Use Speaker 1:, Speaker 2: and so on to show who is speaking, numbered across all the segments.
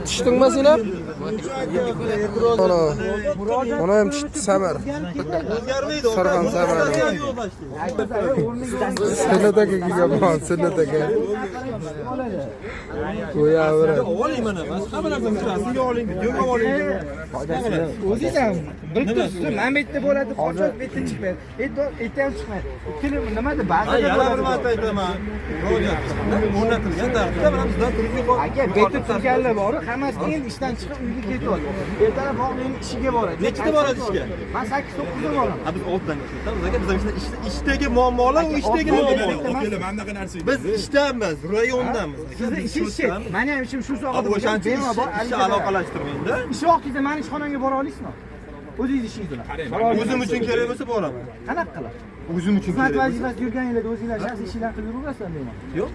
Speaker 1: Tushdingmi sen ham? Mana. Mana ham tushdi Samar. Sarxon Samar. Sunnat aka kelgan, Sunnat aka. Qo'yaveradi.
Speaker 2: Oling mana, hamma narsani rasmga oling, videoga oling.
Speaker 3: O'zingiz ham bilib turibsiz, mana bu yerda bo'ladi, qochib bu yerda chiqmaydi. Erta ham chiqmaydi. Telefon nimada ba'zida
Speaker 2: Yana bir
Speaker 3: bo'ladi.
Speaker 2: marta aytaman. Murojaat o'rnatilgan tartibda mana bizdan turib yuqori.
Speaker 3: Aka, bu yerda turganlar bor, hammasi endi ishdan chiqib uyga ketyapti. Ertalab bog'ning ishiga boradi.
Speaker 2: Nechida boradi ishga?
Speaker 3: Men 8-9da boraman.
Speaker 2: Ha, biz 6dan boshlaymiz. Aka, biz ishdagi muammolar, u ishdagi muammolar.
Speaker 4: Akalar, mana bunaqa narsa.
Speaker 2: Biz ishdamiz, rayondamiz.
Speaker 3: Sizni ishingiz chi? Meni ham ishim shu sohada
Speaker 2: O'shancha
Speaker 3: bemalol bor,
Speaker 2: ishni aloqalashtirmangda.
Speaker 3: Ish vaqtingizda meni ishxonamga bora olasizmi? O'zingiz ishingiz bilan. Bora olasizmi?
Speaker 2: O'zim uchun kerak bo'lsa boraman.
Speaker 3: Qanaqa qilib?
Speaker 2: O'zim uchun
Speaker 3: Xizmat
Speaker 2: kerak bo'lsa.
Speaker 3: vazifasida yurganinglarda o'zinglar shaxsiy ishinglarni qilib yuraverasizlar bemalol.
Speaker 2: Yo'q.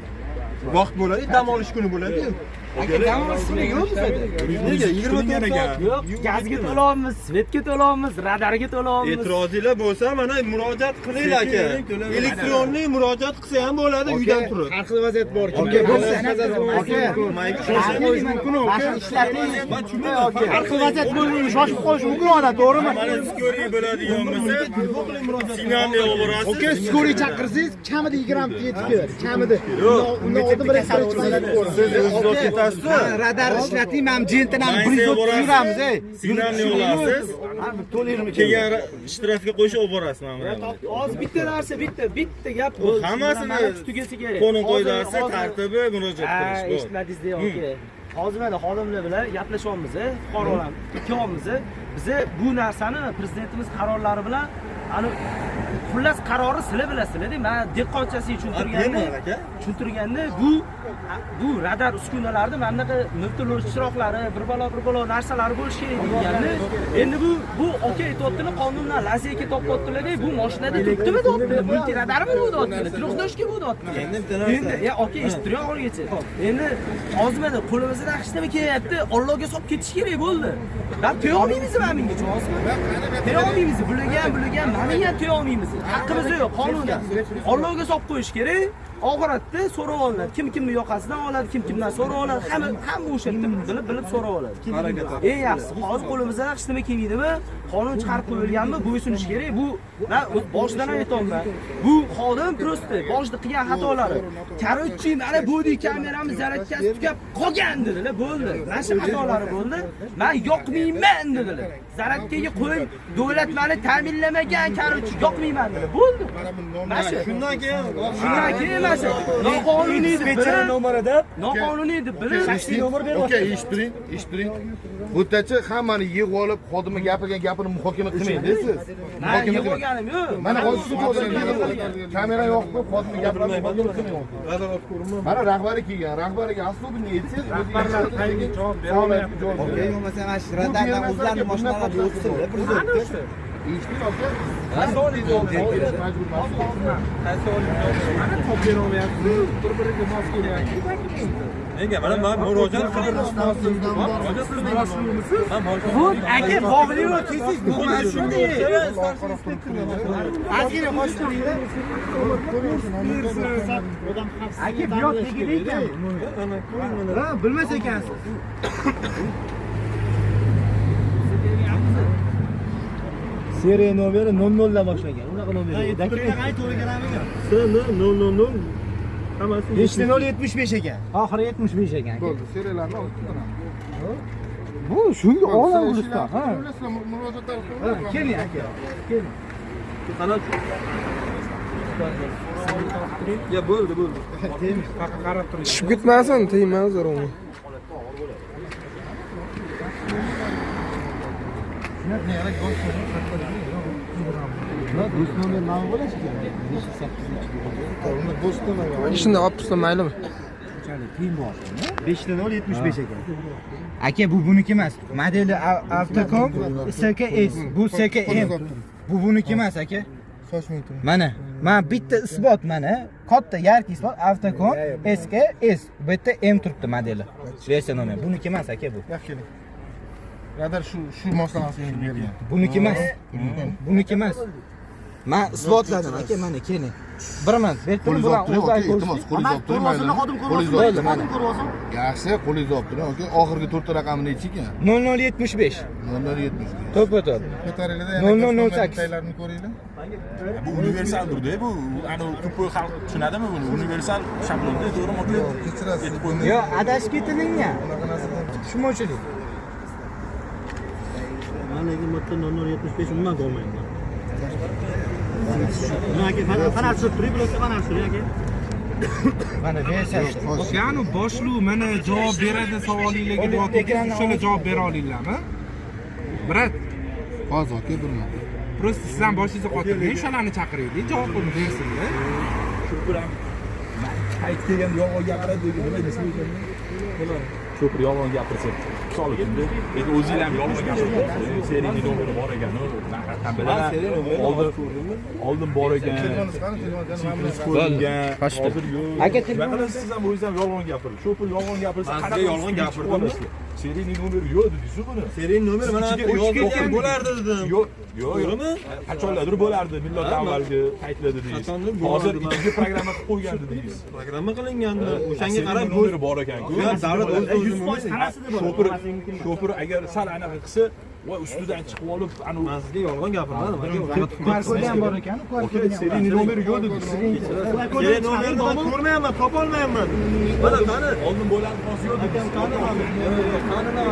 Speaker 2: Vaqt bo'ladi, dam olish kuni bo'ladi.
Speaker 3: Aka, dam olish kuni yo'q bizada.
Speaker 2: Nega 24 soat?
Speaker 5: Yo'q, gazga to'layapmiz, svetga to'layapmiz, radarga to'layapmiz.
Speaker 2: E'tirozinglar bo'lsa, mana murojaat qilinglar aka. Elektronli murojaat qilsa ham bo'ladi uydan turib.
Speaker 3: Har xil vaziyat bor. Aka, ishlating. Har xil vaziyat bo'lmaydi, shoshib qolishi mumkin odam, to'g'rimi?
Speaker 4: Mana скорый bo'ladigan bo'lsa, signalni olib borasiz.
Speaker 3: Aka, скорый chaqirsangiz kamida 20 ta yetib keladi. Kamida. Undan oldin bir
Speaker 4: Siz o'zingiz ketasiz.
Speaker 3: Radar ishlating, men jentinani
Speaker 4: Maysaga
Speaker 3: 130
Speaker 4: borasiz.
Speaker 3: yuramiz, ey.
Speaker 4: Signalni olasiz. Keyin shtrafga qo'yishib olib borasiz mana bu yerga.
Speaker 5: Hozir bitta narsa, bitta gap.
Speaker 4: Bu hammasini
Speaker 5: tugasa kerak.
Speaker 4: Qonun qoidasi, tartibi murojaat
Speaker 5: Ha,
Speaker 4: qilish bu.
Speaker 5: eshitmadingiz aka. Hozir mana xodimlar bilan gaplashyapmiz, fuqarolar ikkovimiz. Biza bu narsani prezidentimiz qarorlari bilan ani xullas qarori sizlar bilasizlar-da. Men dehqonchasi tushuntirganda,
Speaker 2: bemalol aka.
Speaker 5: tushuntirganda bu radar uskunalarida mana bunaqa miltilur chiroqlari, bir balo bir balo narsalari bo'lishi kerak deganda, endi bu aka aytyaptilar, qonundan laziyaka topyaptilar-da, bu mashinada turibdimi deyaptilar, multi radarmi bu deyaptilar, трехножка bu deyaptilar.
Speaker 2: Endi bitta narsa.
Speaker 5: Endi ya aka eshitib turing oxirigacha. Endi hozir mana qo'limizdan hech nima kelyapti, Allohga solib ketish kerak bo'ldi. Man to'ya olmaymiz mana bungacha hozir. To'ya olmaymiz, bularga ham, bularga ham, mana bunga ham to'ya olmaymiz. Haqqimiz yo'q qonundan. Allohga solib qo'yish kerak. Oxiratda so'rab olinadi. Kim kimni yoqasidan oladi, kim kimdan so'rab oladi. Hamma o'sha yerda bilib so'rab oladi. Eng yaxshisi hozir qo'limizdan hech nima kelmaydimi? Qonun chiqarib qo'yilganmi? Bo'ysunish kerak. Bu men o'z boshidan ham aytyapman. Bu xodim просто boshida qilgan xatolari. Короче, mana body kameramiz zaryadkasi tugab qolgan dedilar, bo'ldi. Mana shu xatolari bo'ldi. Men yoqmayman dedilar. Zaryadkaga qo'yib, davlat meni ta'minlamagan, короче, yoqmayman dedilar. Bo'ldi. Mana shu.
Speaker 2: Shundan keyin
Speaker 5: Shundan keyin mana shu noqonuniy deb bilib, noqonuniy deb bilib,
Speaker 6: Aka, eshittiring, eshittiring. Bu yerdachi hammani yig'ib olib, xodimni gapirgan gapini muhokama qilmaydi siz.
Speaker 5: Men
Speaker 6: Muhokama
Speaker 5: yig'ib
Speaker 6: qilmang.
Speaker 5: olganim yo'q.
Speaker 6: Mana hozir shu yig'ib kamera yoqib qo'yib, xodimni gaplarini muhokama qilmang.
Speaker 2: Radar olib ko'rinma.
Speaker 6: Mana rahbari kelgan, rahbariga aslobini aytsangiz, o'zi javob javob beradi.
Speaker 3: Bo'lmasa mana shu radardan o'zlarini mashinalari o'tsin, bir
Speaker 6: Eshiting aka. Majbur
Speaker 2: Nega mana men murojaat qilaman. Murojaat qilmayman.
Speaker 5: Bu aka bog'li kelsangiz bo'lmadi shunday.
Speaker 3: Ozgina qochib turinglar. Aka, bu yoq tegida ekan. Ha, bilmas ekansiz.
Speaker 7: Seriya nomeri 00 dan boshlangan. Unaqa nomer yo'q.
Speaker 2: SN 000 hammasi
Speaker 3: 5.075 ekan.
Speaker 7: Oxiri 75 ekan.
Speaker 6: Bo'ldi, seriyalarni olib chiqaman.
Speaker 3: Bu shunga oladi ulusdan, ha.
Speaker 6: Murojaatlar qilaman.
Speaker 3: Keling aka. Keling.
Speaker 2: Qanot. Ya bo'ldi, bo'ldi.
Speaker 1: Tushib ketmasin, tegmazdir uni. Shunda olib tursa maylimi?
Speaker 3: 5.075 ekan. Aka, bu buniki emas. Modeli Avtocom SKS, bu SKM. Bu buniki emas aka. Mana, mana bitta isbot mana, katta yarki isbot Avtocom SKS. Bu yerda M turibdi modeli. Versiya nomer. Buniki emas aka bu.
Speaker 6: Yo'q, keling. Radar shu moslamasi bergan.
Speaker 3: Buniki emas. Buniki emas. Men isbotladim aka, mana keling. Bir minut, berib turing,
Speaker 6: Qo'lingizni olib
Speaker 3: bular
Speaker 6: turing,
Speaker 3: o'zi
Speaker 6: aka, iltimos, qo'lingizni olib turing mayli. Qo'lingizni olib
Speaker 3: Bo'ldi,
Speaker 6: turing.
Speaker 3: mana.
Speaker 6: Yaxshi, qo'lingizni olib turing, aka. Oxirgi to'rtta raqami nechi ekan?
Speaker 3: 0075.
Speaker 6: 0075.
Speaker 3: To'ppa-to'g'ri.
Speaker 1: Ko'taringlar.
Speaker 3: 0008.
Speaker 1: Ko'ringlar.
Speaker 8: Bu universaldir-da bu. Ani ko'p xalq tushunadimi buni? Universal shablonda, to'g'rimi aka?
Speaker 1: Kechirasiz.
Speaker 3: Yo, adashib ketilingan. Tushunmovchilik.
Speaker 7: Man lekin bu yerda 0075 umuman ko'rmayman. Mana aka, fonar tushirib turing, bular fonar tushiring aka.
Speaker 3: Mana versiyasi.
Speaker 9: Ya'ni boshluq mana javob beradi savolinglarga deyapti. O'shalar javob bera olinglarmi? Brat,
Speaker 6: Hozir aka, bir minut.
Speaker 9: просто siz ham boshingizni qotirmang, o'shalarni chaqiraylik, javob bersinlar.
Speaker 8: Qaytib kelganda yolg'on gapiradi degan nima deysiz? Cho'pir yolg'on gapirsa, misol uchun, lekin o'zinglar ham yolg'on gapirasiz. Seriyni nomeri bor ekan, haqiqatan bilaman. Oldin bor ekan.
Speaker 1: Telefoningiz qani? Telefon
Speaker 8: Ko'ringan, hozir yo'q.
Speaker 3: Aka,
Speaker 8: Nima
Speaker 3: telefon-
Speaker 8: qilasiz siz ham o'zingiz ham yolg'on gapirib. Cho'pir yolg'on gapirsa,
Speaker 2: Man sizga
Speaker 8: qanaqa
Speaker 2: yolg'on
Speaker 8: ustiga chiqib
Speaker 2: gapirdimmi?
Speaker 8: olasiz? Seriyni nomeri yo'q dedingiz buni.
Speaker 2: Seriya nomeri mana
Speaker 8: Ichiga
Speaker 2: bu
Speaker 8: o'chib
Speaker 2: yozib
Speaker 8: ketgan.
Speaker 2: bo'lardi dedim.
Speaker 8: Yo'q, yo'q, yo'q.
Speaker 2: To'g'rimi?
Speaker 8: Qachonlardir bo'lardi, millatdan avvalgi paytlarda dedingiz.
Speaker 2: Qachondir
Speaker 8: Hozir
Speaker 2: bo'lardi,
Speaker 8: ichiga programma qilib qo'ygan dedingiz.
Speaker 2: Programma qilingandi. O'shanga
Speaker 8: Seriya
Speaker 2: qarab
Speaker 8: nomeri bor ekan-ku.
Speaker 2: Yo'q, davlat o'zi o'zi
Speaker 8: Shopir, shopir agar sal anaqa qilsa, voy ustidan chiqib olib, anu
Speaker 2: Man sizga yolg'on gapirmadim aka.
Speaker 3: QR kodi ham bor ekan, QR
Speaker 8: aka,
Speaker 3: kodi ham.
Speaker 8: seriya nomeri yo'q dedingiz.
Speaker 2: Seriya nomerini man ko'rmayapman, topolmayapman. Mana qani.
Speaker 8: Oldin bo'lardi, hozir yo'q dedingiz.
Speaker 2: Qani qani.